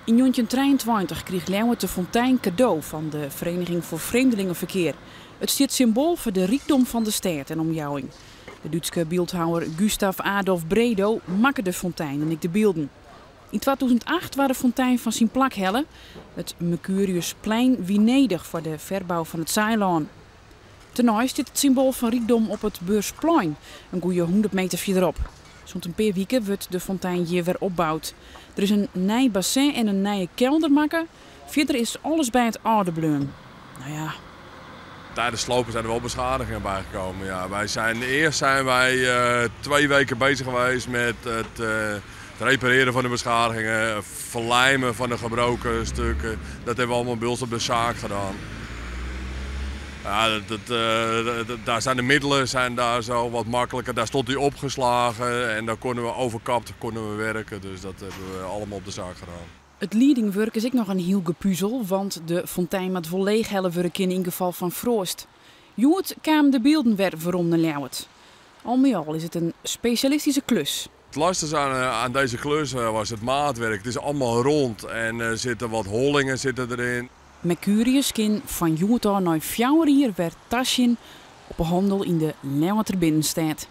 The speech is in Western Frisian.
Yn 1923 krige Ljouwert de fontein kado fan de Vereniging voor Vreemdelingenverkeer. It stiet symboal foar de rykdom fan de stêd en omjouwing. De Dútske byldhouwer Gustav Adolf Bredow makke de fontein en ek de bylden. Yn 2008 waard de fontein fan syn plak helle. It Mercuriusplein wie nedich foar de ferbou fan it Saailân. Tenei stiet it symboal fan rykdom op it Beursplein, in goeie 100 meter fierderop. Sûnt in pear wike wurdt de fontein hjir wer opboud. Der is in nij bassin en in nije kelder makke. Fierder is alles by it âlde bleaun. No ja. Tijdens slopen zijn er wel beschadigingen bijgekomen. Ja, eerst zijn wij 2 weken bezig geweest met het repareren van de beschadigingen, verlijmen van de gebroken stukken. Dat hebben we allemaal bij ons op de zaak gedaan. Ja, daar zijn de middelen zijn daar zo wat makkelijker. Daar stond hij opgeslagen en daar konden we overkapt konden we werken. Dus dat hebben we allemaal op de zaak gedaan. It liedingwurk is ek noch in hiel gepuzel, want de fontein moat wol leechhelle wurde kinne yn gefal fan froast. Hjoed kamen de bylden wer werom nei Ljouwert. Al mei al is it in spesjalistyske klus. Het lastigste aan deze klus was het maatwerk. Het is allemaal rond en er zitten wat hollingen zitten erin. Mercurius kin fan hjoed ôf nei 4 jier wer tasjen op 'e hannel yn de Ljouwerter binnenstêd.